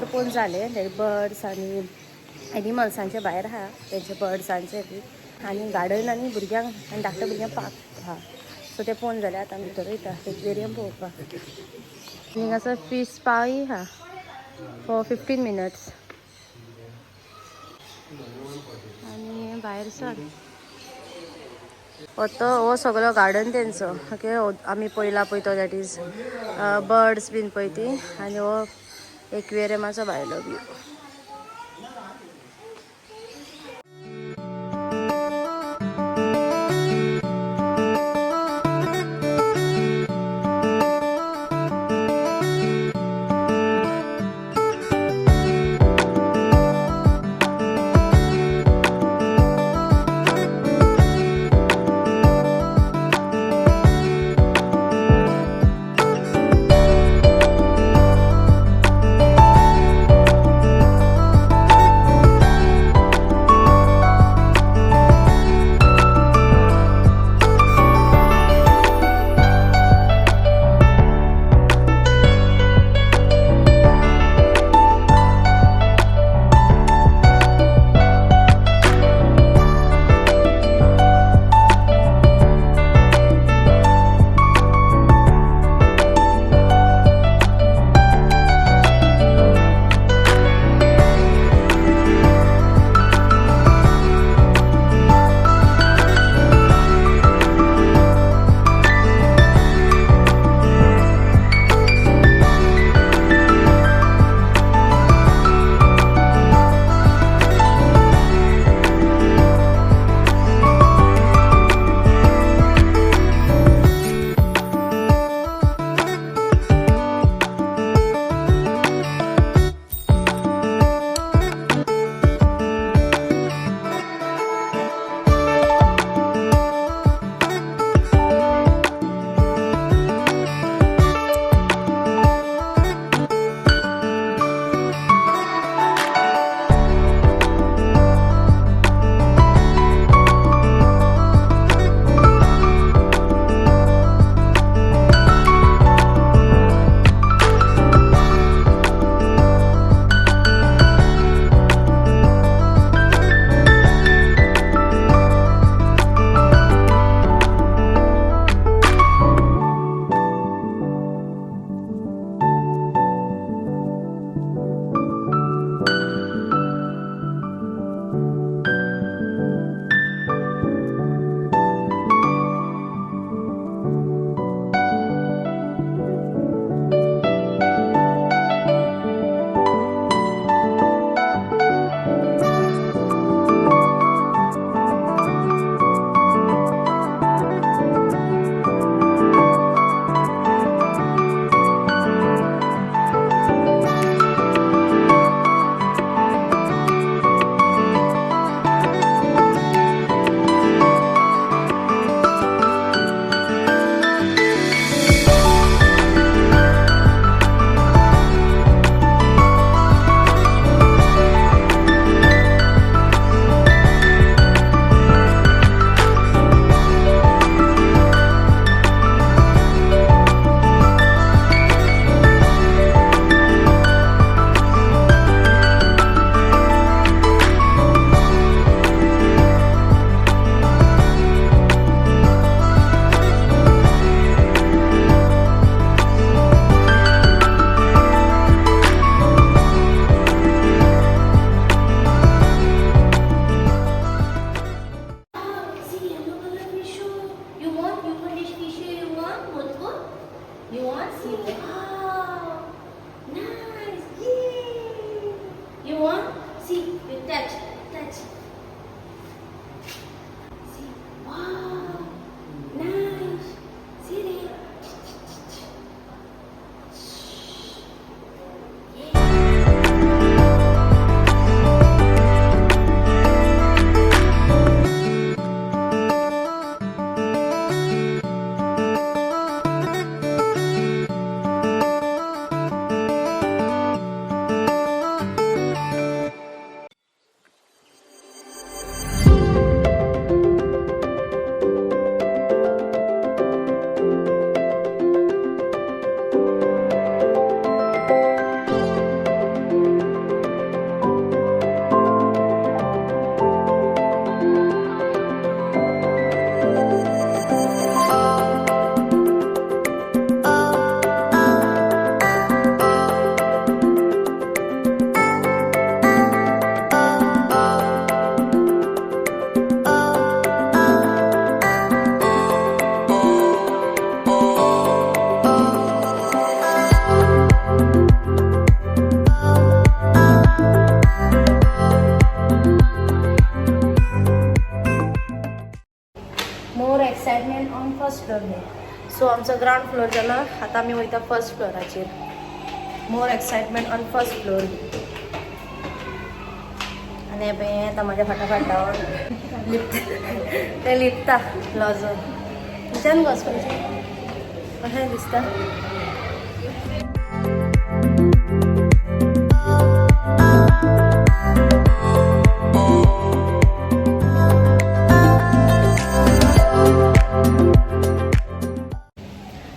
सगळें पळोवन जालें. बर्ड्स आनी एनिमल्सांचे भायर आहा तेंचे बर्ड्सांचे बी आनी गार्डन आनी भुरग्यांक आनी धाकट्या भुरग्यांक पार्क आहा. सो तें पळोवन जालें. आतां भितर वयता एक्वेरियम पळोवपाक. हांगासर फिश स्पाय आहा फॉर 15 मिनट्स. आनी भायर सर हो तो हो सगळो गार्डन तेंचो. ओके, आमी पयला पळय तो that is birds बीन पळय ती. आनी हो एक्वेरियमाचो भायलो view. excitement on first floor न्ही. सो आमचो ग्रावंड फ्लोर जाला, आतां आमी वयता first फ्लोराचेर. More excitement on first floor. आनी हें पळय आतां म्हाज्या फाटाफाट धांवन लिपता, तें लिपता लॉजो खंयच्यान वचपाचें अशें दिसता.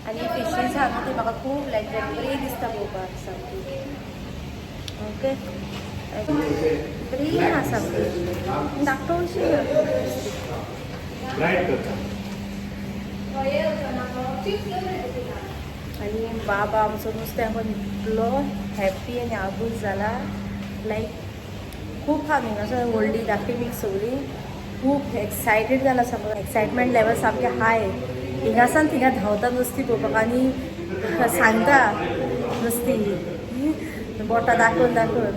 आनी फिशीस आहा न्हू ती म्हाका खूब लायक जाली, बरी दिसता पळोवपाक सामकी. ओके, बरी आहा सामकी, धाकटोशी. ब्राईट करता. आनी बाबा आमचो नुस्तें पण इतलो हॅप्पी आनी आबूज जाला, लायक खूब आहा न्ही असो व्हडली धाकटी मिक्स सगळी. खूब एक्सायटेड जाला सामको, एक्सायटमेंट लेवल सामकें हाय. हिंगासान थिंगा धांवता नुस्तीं पळोवपाक आनी सांगता नुस्तीं बोटां दाखोवन दाखोवन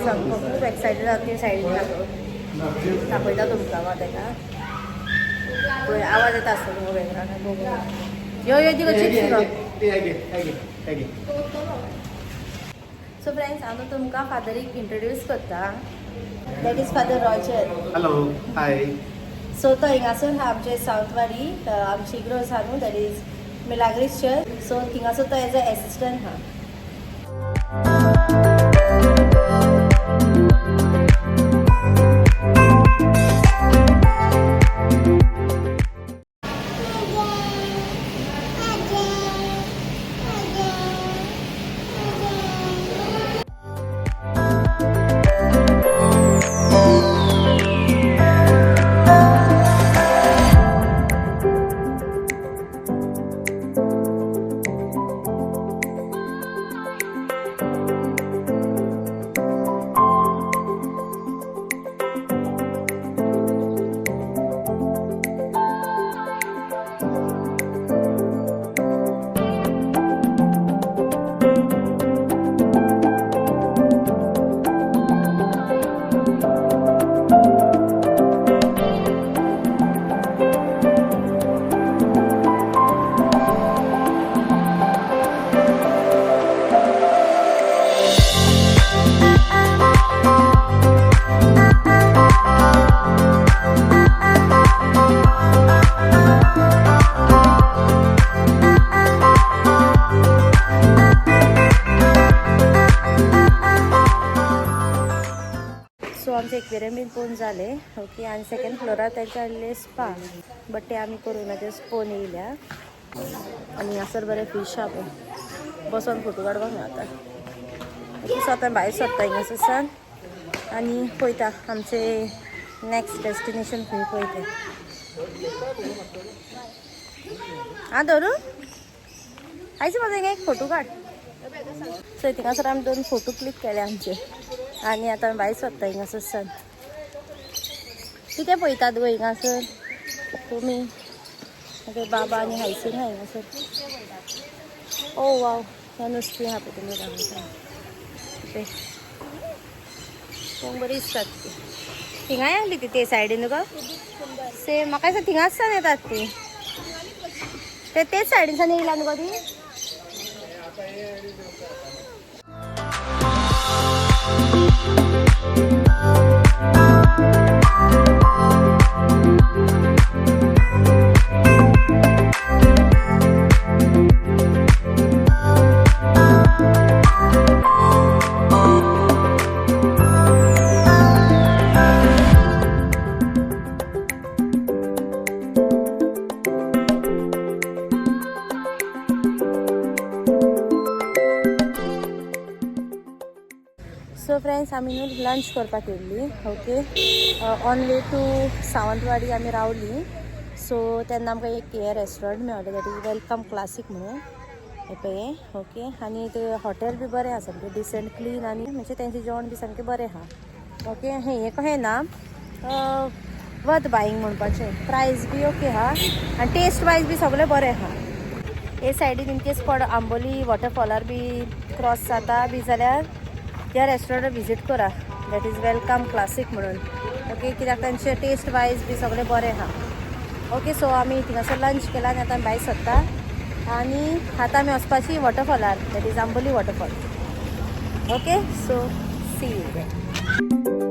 सामको खूब एक्सायटेड जाता. ते सायडीन दाखोवन दाखयता तुमकां हांव ताका. पळय आवाज येता आसतलो तुमकां बॅकग्रावंडान. बघू यो यो तिका चिप्स. सो फ्रेंड्स, हांव तुमकां फादरीक इंट्रोड्यूस करता, that is Father Roger. Hello, hi. So तो हिंगासर आहा आमचे सावंतवाडी, आमची इग्रोज आहा न्हू, that is Milagres church. So थिंगासर तो एज अ एसिस्टंट आहा. सो आमचे एक्वेरियम बीन पळोवन जाले. ओके, आनी सेकंड फ्लोरार तांचे हाडले स्पा, बट ते आमी करूं ना, ते पळोवन येयल्या. आनी हांगासर बरें फीश आहा पळय, बसोन फोटो काडपाक मेळटा. ओके, सो आतां भायर सरता हिंगासर आनी पळयता आमचे नेक्स्ट डेस्टिनेशन खंय पळय तें. आं धरू आयज म्हाजो हिंगा एक फोटो काड. सो थिंगासर आमी दोन फोटो क्लिक केले आमचे आनी आतां आमी भायर सरता हिंगासर सान. कितें पळयतात गो हिंगासर तुमी? ओके, बाबा आनी हायसीन आहा हिंगासर. ओ वाव, ह्या नुस्तीं आहा पळय तुमी दाखयता ते पळोवंक बरी दिसतात ती. थिंगाय आहली ती ते सायडीन तुका सेम म्हाका दिसता थिंगाच सान येतात ती, ते तेच सायडीन येयला न्हू गो ती. सो फ्रेंड्स, आमी न्हू लंच करपाक येयल्ली. Okay, on way to Sawantwadi आमी रावली. सो तेन्ना आमकां एक हें रेस्टोरंट मेळ्ळें, that is welcome classic म्हणून हें पळय. ओके, आनी ते हॉटेल बी बरें आसा, सामकें डिसंट क्लीन आनी म्हणजे तेंचें जेवण बी सामकें बरें आहा. ओके, हें कशें ना वर्थ बायींग म्हणपाचें, प्रायस बी ओके आहा आनी टेस्ट वायज बी सगळें बरें आहा. हे सायडीन इन केस कोण आंबोली वॉटरफॉलार बी क्रॉस जाता बी जाल्यार ह्या रेस्टोरंटार विजीट करा, that is welcome classic म्हणून. ओके, कित्याक तांचे टेस्ट वायज बी सगळें बरें आहा. ओके, सो आमी थिंगासर लंच केला आनी आतां आमी भायर सरता आनी आतां आमी वचपाची वॉटरफॉलार, that is Amboli waterfall. Okay, so see you.